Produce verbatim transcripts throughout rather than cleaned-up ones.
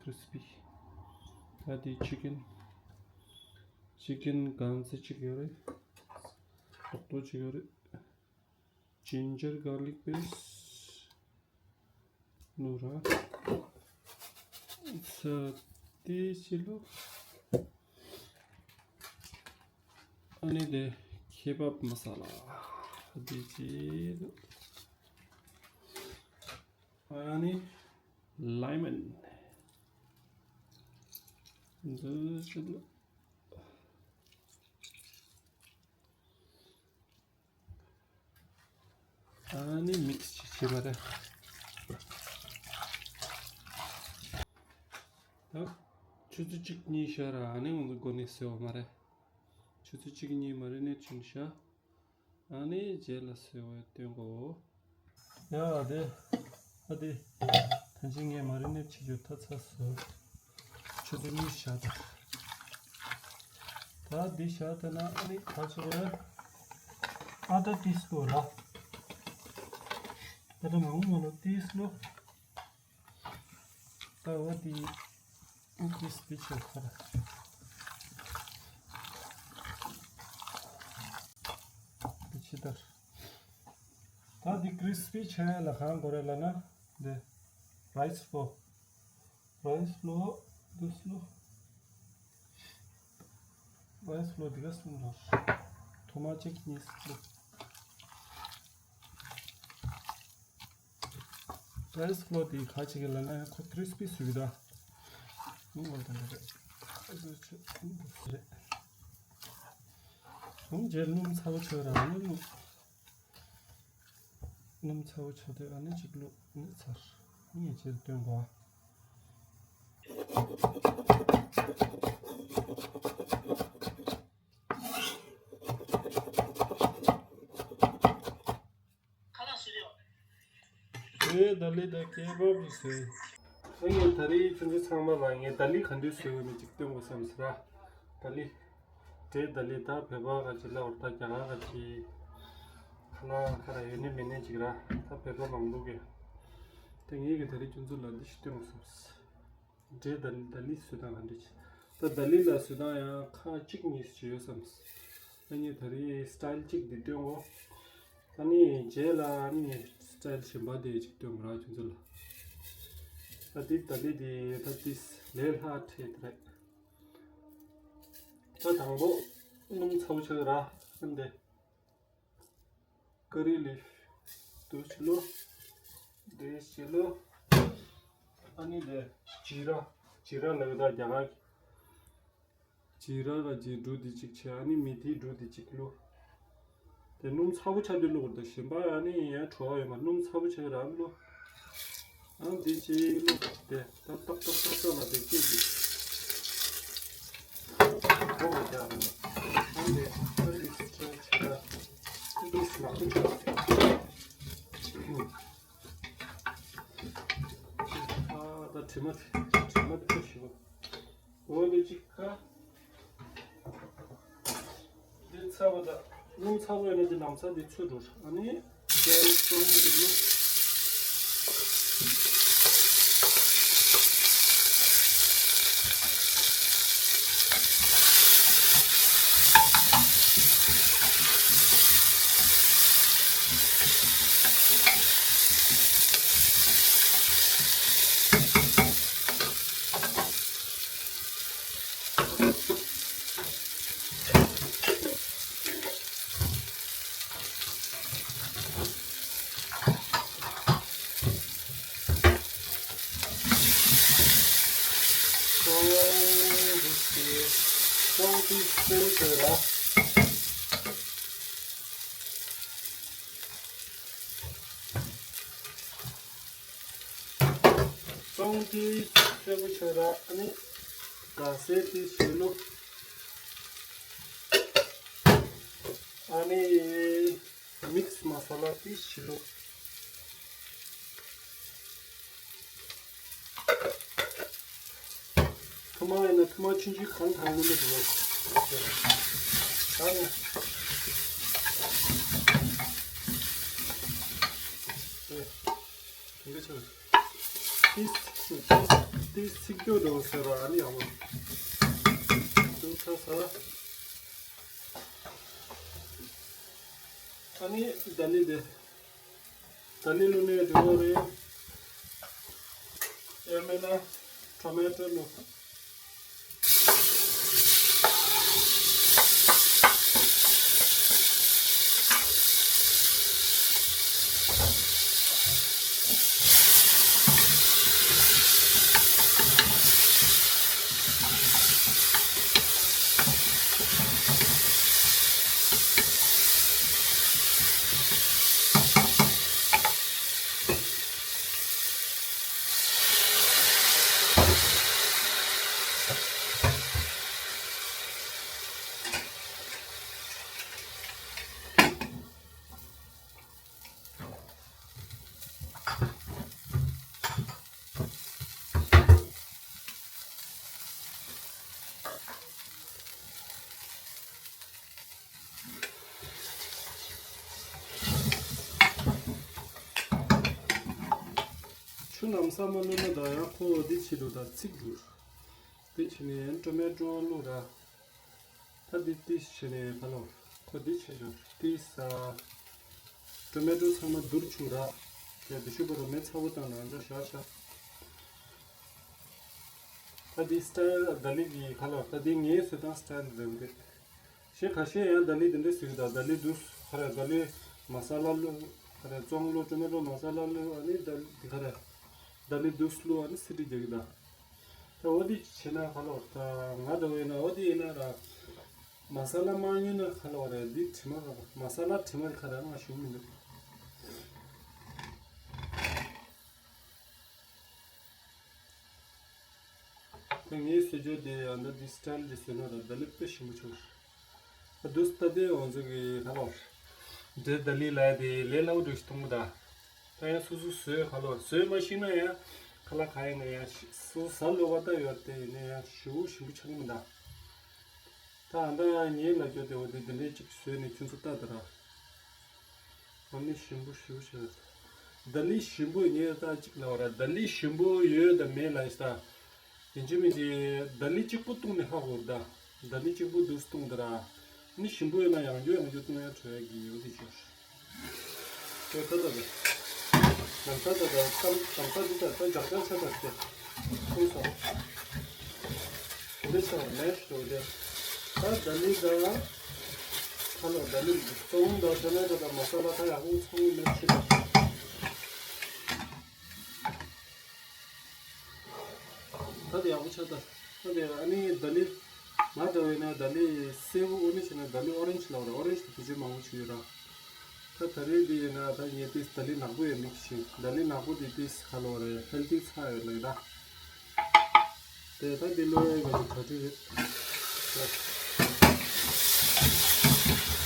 crispy. ད་དེ་chicken chicken གང་ཚེ་གཅིག་ཡོད་རེད། ཏོག་ཏོག་གཅིག་ཡོད་རེད། ginger garlic paste ནོ་ར། ཚ་དེ་ཕྱི་ལོ། ཨ་ནི་དེ་ཁེ་བབ་མ་ས་ལ། དེ་ཕྱི་ལོ། ཨ་ནི་ལེ་མོན། འདི་ཕྱི་ལོ། ཨ་ནི་མིག་སི་ཅིག་བྱེད་པ་རེད། ད་ཆུ་ཚོད་གཅིག་གཉིས་ཤར་ར། ཨ་ནི་ང་ཚོ་འགོ་ནས་བཟོས་པ་མ་རེད། ཆུ་ཚོད་གཅིག་གཉིས་མ་རི་ནེཊ་བྱས་ནས་བཞག་ཨ་ནི་རྗེས་ལ་བཟོས་པ་སྟོན་གོ། ཡ་དེ། ཨ་དེ། ད་ཅི་ངས་མ་རི་ནེཊ་བྱེད་རྒྱུ་ད་ཚར་སོང་། ཆུ་ཚོད་གཉིས་བཞག་ད། ད་འདི་བཞག་ད་ན་ཨ་ནི་ད་ཚོ་རེད། ཨ་ད་ཏིས་ལོ་ར། ད་ད་མ་འོང་མ་ལོ་ཏིས་ལོ། ད་འོ་དེ་ཨ་ཏིས་པི་ཆེ་ཁ་ར། དེ་ཕྱི་ལྟར། ད་འདི་crispy བྱས་ལ་གང་དགོས་རེད་ལབ་ན། འདི་rice flour། rice flour། འདི་སློ། rice flour འདི་ག་སློ་ར། ཐོ་མ་གཅིག་གཉིས་སློ། rice flour འདི་ག་ཅིག་ལབ་ན་ཁོ་crispy བཟོ་གི་ད། མི་ངོ་དང་འདྲ་རེད། ཨ་ཟོ་ཆུ་འདི་རེད། ཁོང་རྗེས་སྣུམ་ཚ་བོ་ཆོད་ར། ཨ་ནི་སྣུམ། སྣུམ་ཚ་བོ་ཆོད་དེ་ཨ་ནི་གཅིག་བླུགས་ནས་ཚར། ངས་རྗེས་སྟོན་གོ། ཁ་ལག་ཟེར་ཡོད། ཨེ་ད་ལི་ད་ཁེ་བབ་ཟེར། ཨ་ངས་ད་རེས་ཁྱོད་ཚོ་ཚང་མ་ལ་ངས་ད་ལི་ག་འདྲ་བཟོས་ཡོད་མེད་ཅིག་སྟོན་དགོས་བསམ་ཟེར་ར། ད་ལི། འབྲས་ད་ལི་ད་བོད་པ་ག་ཅིག་ལ་འོར་ད་རྒྱ་གར་ག་ཅིག་ཁ་ལག་ཁ་ར་ཡོད་ནི་མེད་ནི་ཅིག་ར། ད་བོད་པ་མང་པོ་གི། ད་ངས་གི་ད་རེས་ཁྱོད་ཚོ་ལ་འདི་ཞིག་སྟོན་དགོས་བསམ་ཟེར། འབྲས་ད་ལི་ད་ལི་བཟོ་སྟངས་ག་འདྲ་ཅིག་ད་ད་ལི་ལ་བཟོ་སྟངས་ཡང་ཁག་གཅིག་གཉིས་ཅིག་ཡོད་བསམ། ཨ་ནི་ད་རེས་སི་ཊལ་གཅིག་འདི་སྟོན་གོ། ཨ་ནི་རྗེས་ལ་ཨ་ནི་སི་ཊལ་གཞན་པ་དེ་ཅིག་སྟོན་གོ་ར་ཁྱོད་ཚོ་ལ། ད་འདི་ད་ལི་དེ་ད་ཏིས་ལས་སླ་ཁྲིད་རེད། ད་དང་པོ་སྣུམ་ཚ་བོ་ཆགས་ར་ཨ་འདི། ཀ་རི་ལིབ། དུ་ཕྱི་ལོ། དེ་ཕྱི་ལོ། ཨ་ནི་དེ་ཇི་ར། ཇི་ར་ལབ་ད་རྒྱ་གར་གྱི། ཇི་ར་ག་ཇི་འབྲུ་དེ་གཅིག་བྱས། ཨ་ནི་མི་ཐི་འབྲུ་དེ་གཅིག་བླུགས། དེ་སྣུམ་ཚ་པོ་ཆགས་དུས་བླུགས་དང་གཞན་པ་ཨ་ནི་ཡང་བྲོ་བ་ཡོད་མ། སྣུམ་ཚ་པོ་ཆགས་ར་བླུགས། ཨང་དེ་ཅི་ལོ་དེ་ད་ཏག་ཏག་ཏག་ཏག་ལ་དེ་སྐད་ཅིག་ཧོ་ཧོ་རྒྱག་རེད། ཨང་དེ་ཨ་དེ་ཅི་ཆ་ཆ་ཨ་དེ་ལག་པ་ཆ་ཨ་ད་དྲི་མ་དྲི་མ་དེ་ཆ་ཞིག་འོ་དེ་ཅིག་ཁ། འདི་ཚ་བ་དང་སྣུམ་ཚ་བོ་ཡོད་ན་འདི་ལམ་སང་འདི་ཚོས་འགྲོ། ཨ་ནི་རྒྱ་ཡིག་གཙོ་བོ་འདི་ནི། སོང་དེ་སེམས་ཁྲལ་ར། སོང་དེ་སེམས་ཁྲལ་ར། ཨ་ནི་ག་སེ་དེ་ཞུ་ལུ། ཨ་ནི་མིག་སི་མ་ས་ལ་དེ་ཞུ་ལུ། ཐུ་མ་ཡིན་ན་ཐུ་མ་ཆུང་ཆུང་གང་གང་ལུ་ལུ་འགྲོ། ད་ནི། དེ་འདྲ་ཆགས། ཏིས་ཏིས་ཏིས་ཏི་ ཚིག་སྐྱོ་འགྲོ་ཟེར་བ་ཨ་ནི་ཡག་པོ། ཏུ་ཚ་ས། ཨ་ནི་ད་ལི་དེ། ད་ལི་བླུགས་ནས་འགྲོ་རེད། ཡང་མིན་ན་ཊོ་མེ་ཊོ་བླུགས། ཆུ་ལམ་སང་མ་བླུགས་ན་ད་ཡང་ཁོ་འདི་བྱེད་འགྲོ་ད་ཚིག་འགྲོ། འདི་བྱེད་ནས་ཡང་ཊོ་མེ་ཊོ་བླུགས་ར། ད་འདི་ཏིས་བྱས་ནས་ཁ་ལོ། ཁོ་འདི་བྱས་ཤོག་ཏིས་ཨ། ཊོ་མེ་ཊོ་ཚང་མ་བསྡུར་བྱུང་ར། ཡ་འདི་ཤུ་པ་རོ་མེ་ཚ་བོ་བཏང་ན་འདྲ་ཤ་ཤ། ད་འདི་སི་ཊལ་ད་ལི་གི་ཁ་ལོ། ད་འདི་ངའི་བཟོས་སྟངས་སི་ཊལ་རེད་འདུག་ཞེས་ཁ་ཤས་ཡང་ད་ལི་འདི་འདྲ་ཟེར་གི་ད་ད་ལི་འདུག་ཁ་རེ་ད་ལི་མ་ས་ལ་བླུགས། ཁ་རེ་བཙོང་བླུགས་ཊོ་མེ་ཊོ་མ་ས་ལ་བླུགས་ཨ་ནི་ད་འདི་ཁ་རེ་ད་ལི་འདུག་བླུགས་ཨ་ནི་སི་ཊི་རྒྱག་གི་ད། ད་འོ་དེ་བྱས་ན་ཁ་ལོ། ད་ང་འདྲ་བོ་ཡིན་ན་འོ་དེ་ཡིན་ན་ར། མ་ས་ལ་མ་ཉོས་ན་ཁ་ལོ་རེད། འདི་དྲི་མ་ར་མ་ས་ལ་དྲི་མ་རེད་ཁ་ར་ང་ཞུ་མི་འདུག་ད་ངའི་བཟོ་བཅོས་དེ་ཡང་ད་འདི་སི་ཊལ་འདི་བཟོས་ན་ར་ད་ལི་དཔེ་ཞིམ་པོ་བྱུང་། ད་འདུག་ད་དེ་འོ་ཚོད་ཀྱི་ཁ་ལོ། འདྲེ་ད་ལི་ལ་དེ་ལས་སླ་བོ་འགྲོ་ཞིག་གཏོང་གི་ད། ད་ཡང་སོ་སོ་བཟོས་ཁ་ལོ་བཟོས་མ་ཤེས་ན་ཡང་ཁ་ལག་ག་ཡིན་ན་ཡང་སོ་སོ་ཟ་ལོ་བ་ད་ཡོད་དེ་ཡིན་ན་ཡང་ཞུ་ཞིམ་པོ་ཆགས་ཀྱི་མི་འདུག་ད་ཨ་ད་ངའི་ལ་ཡོད་དེ་འོ་དེ་འདི་འདྲའི་གཅིག་བཟོས་ནས་ཁྱོད་ཚོ་ལྟ་ད་ར། ཨ་ནི་ཞིམ་པོ་ཞིམ་པོ་ཞིག་རེད། ད་ལི་ཞིམ་པོ་ངས་ད་གཅིག་ལ་བ་ར་ད་ལི་ཞིམ་པོ་ཡོད་ད་མེད་ལ་ཡིན་ད། ཡིན་གཅིག་མིན་གཅིག་ད་ལི་གཅིག་པུ་བཏུང་ནས་ཧ་གོ་ར་ད། ད་ལི་གཅིག་པུ་འདུག་བཏུང་ད་ར། ནི་ཞིམ་པོ་ཡོད་ན་ཡང་རྒྱུ་ཡང་རྒྱུ་བཏུང་ཡ་བྲོ་ཡ་གི་ཡོད་དེ་ཅོ། ད་ད་ད་ད། ད་ད་ད་ད་ད་ད་ད་འདི་ད་ད་རྒྱག་རྒྱག་ཆ་ད་དེ། ཁུངས་སོ། འདི་ཆ་མེད་ཞོ་དེ། ད་ད་ལི་ད། ཁ་ལོ་ད་ལི་བཙོང་ད་ཆ་ནས་ད་ད་མ་ས་ལ་ད་ཡག་པོ་ཚང་མེད་ཤི་ད། ད་དེ་ཡག་པོ་ཆགས་ད། ད་དེ་ཨ་ནི་ད་ལི་མ་འདྲ་བས་ན་ད་ལི་སེར་པོ་ཨོ་རེན་ཇི་ན་ད་ལི་ཨོ་རེན་ཇི་ལ་བ་ར་ཨོ་རེན་ཇི་དེ་བེད་སྤྱོད་མང་པོ་བྱུང་ཡོད་ར། ད་ད་རེས་འདི་ཡིན་ན་ད་ངས་དེ་ད་ལི་ནག་པོ་ཡོད་མི་ཤེས། ད་ལི་ནག་པོ་དེ་དེ་ཁ་ལོ་རེད་ཧེལ་ཐི་ཚ་ཡོད་ལ་ཡིན་ད། དེ་ད་དེ་ལོ་ཡ་ག་གྲ་སྒྲིག་རེད།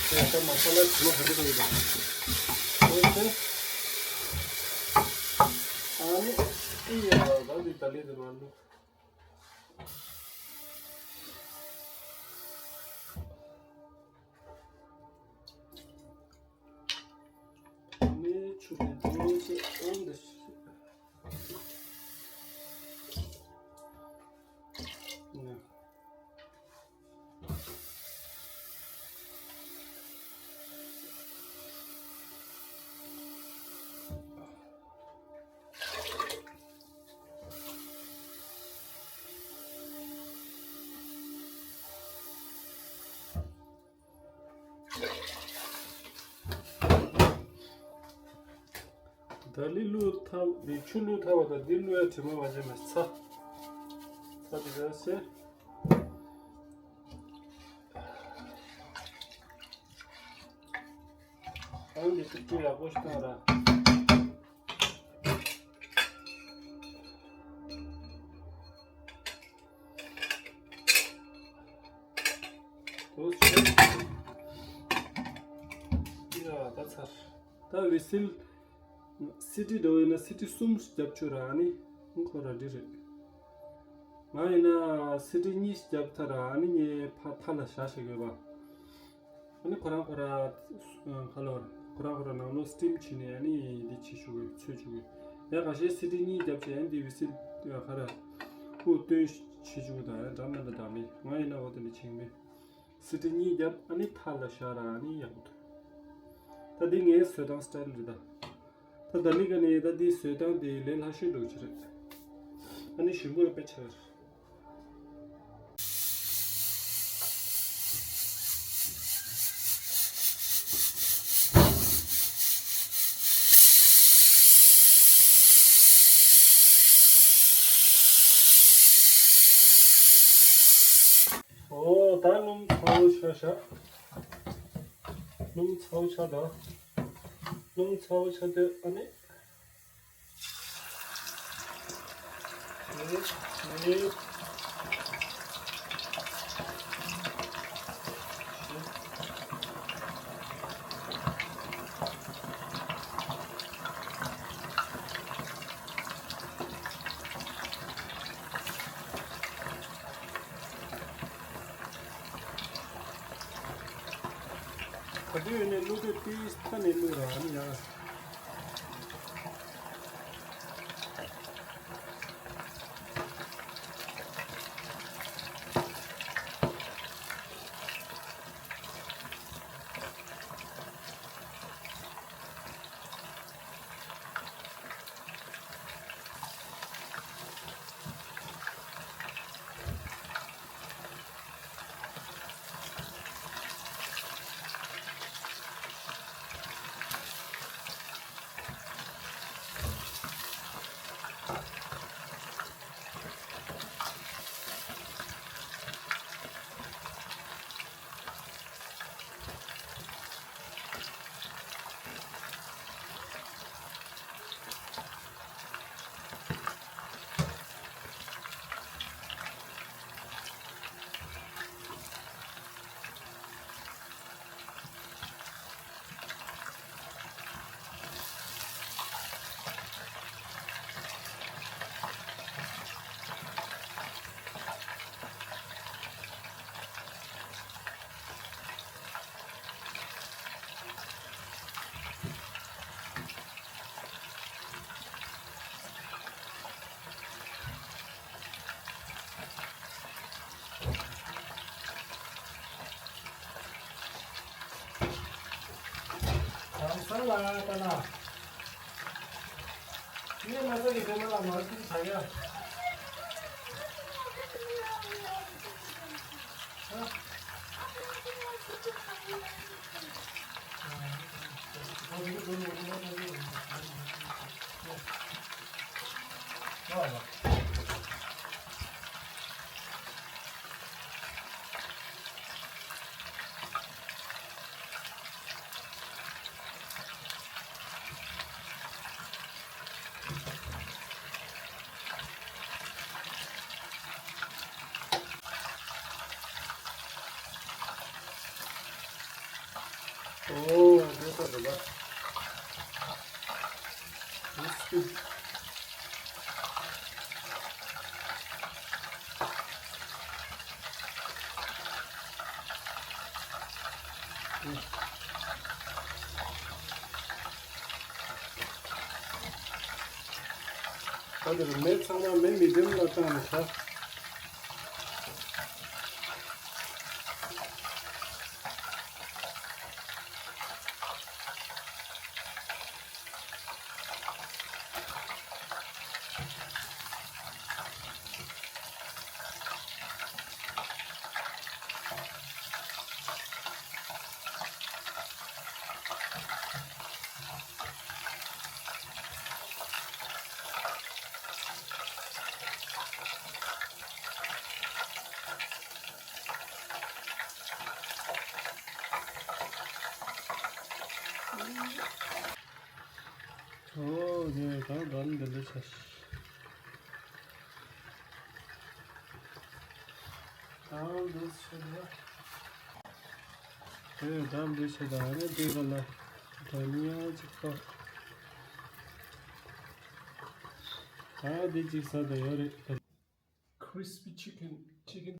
དེ་ད་མ་ས་ལ་དྲི་མ་ག་ཚོད་ཡོད་ད། ཨོ་ཁེ། ཨ་ནི་ཨི་ཡ་ད་དེ་ད་ལི་དེ་མ་ལུ། ནི་ཆུ་དེ་འདུག་ཅེས་ཨང་དུ་ཞིག་ད་ལི་བླུགས་ཐབས་འདི་ཆུ་བླུགས་ཐབས་པ་དང་འདི་བླུགས་ཡ་དྲི་མ་མ་བྱེད་མ་ཚ། ཚ་དེ་ཚ་སེ། ཨང་གི་ཏིག་ཏིག་ཡག་པོ་ཞིག་བཏང་ར། དུ་ཆེ། ཡ་ད་ཚར། ད་བི་སིལ་སི་ཊི་འགྲོ་ཡིན་ན་སི་ཊི་གསུམ་བརྒྱབ་ཆོག་ར་ཨ་ནི་ཁོ་ར་འདི་རེད། ང་ཡིན་ན་སི་ཊི་གཉིས་བརྒྱབ་ཐ་ར་ཨ་ནི་ངའི་ཕ་ཐ་ལ་བཞག་བཞག་ཡོད་པ། ཨ་ནི་ཁོ་རང་ཁོ་ར་ཁ་ལོར་ཁོ་རང་ཁོ་ར་ནང་ལོགས་སི་ཊིམ་བྱས་ནས་ཨ་ནི་འདི་བྱེད་ཆོག་གི་ཚོད་ཆོག་གི་ཡ་ཁ་ཤས་སི་ཊི་གཉིས་བརྒྱབ་བྱས་ཨ་ནི་འདི་བི་སིལ་ཁ་ར་ སྐུ་སྟོན་ཆེ་ཆུང་དང་འདྲ་མི་འདྲ་དང་མི། ང་ཡིན་ན་འོ་དེ་འདྲ་བྱེད་མི། སི་ཏི་གཉིས་བརྒྱབ། ཨ་ནི་ཐལ་ལ་བཞག་ར། ཨ་ནི་ཡག་པོ་འདུག་ད་འདི་ངའི་བཟོ་སྟངས་སི་ཊའིལ་རེད་ད། ད་ད་ལི་ག་ནས་ད་འདི་བཟོ་སྟངས་དེ་ལས་སླ་ཤོས་འདྲ་ཅིག་རེད། ཨ་ནི་ཞིམ་པོ་ཡང་དཔེ་ཆེ་རེད། ཨོ། ད་སྣུམ་ཚ་བོ་ཆགས་ཤག་སྣུམ་ཚ་བོ་ཆགས་དང་། སྣུམ་ཚ་བོ་ཆགས་དུས་ཨ་ནི། ག་དུས་ཡིན་ནའི་བླུག་དུས་ཏིས་ཐ་ནས་བླུག་ར་ཨ་ནི་ཡང་། གང་ཟག་ལ་ལྟ་ན། ངས་ང་ཚོ་གི་སྒྲོལ་མ་ལ་མར་ཁུར་བྱ་ཡ། ཨོ། དེ་ལྟ་རེད་པ། ད་དེར་མེ་ཚང་མ་མེ་མི་ཌིམ་ལ་བཏང་ནས་བཞག་ཨོ་ནས་ད་འདྲ་འདི་འདྲ་བྱས། ད་འདི་ཚོ་ལ། དེ་ནས་ད་འདི་བྱས། ད་ནས་འདི་ག་ལ་ད་ཉག་གཅིག་པ། ད་འདི་གཅིག་ཟ་ད་ཡོད་རེད། Crispy chicken, chicken.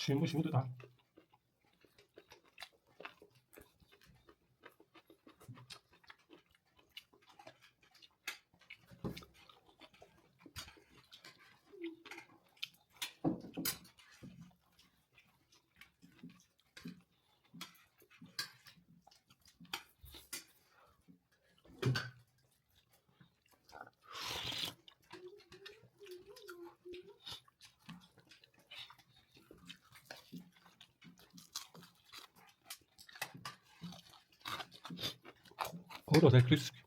དྲོན་པོ་ཞིམ་འདུག་ད། Oh, that's crispy.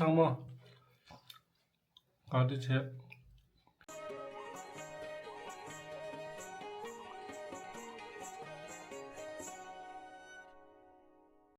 ཚང་མ་བཀའ་དྲིན་ཆེ།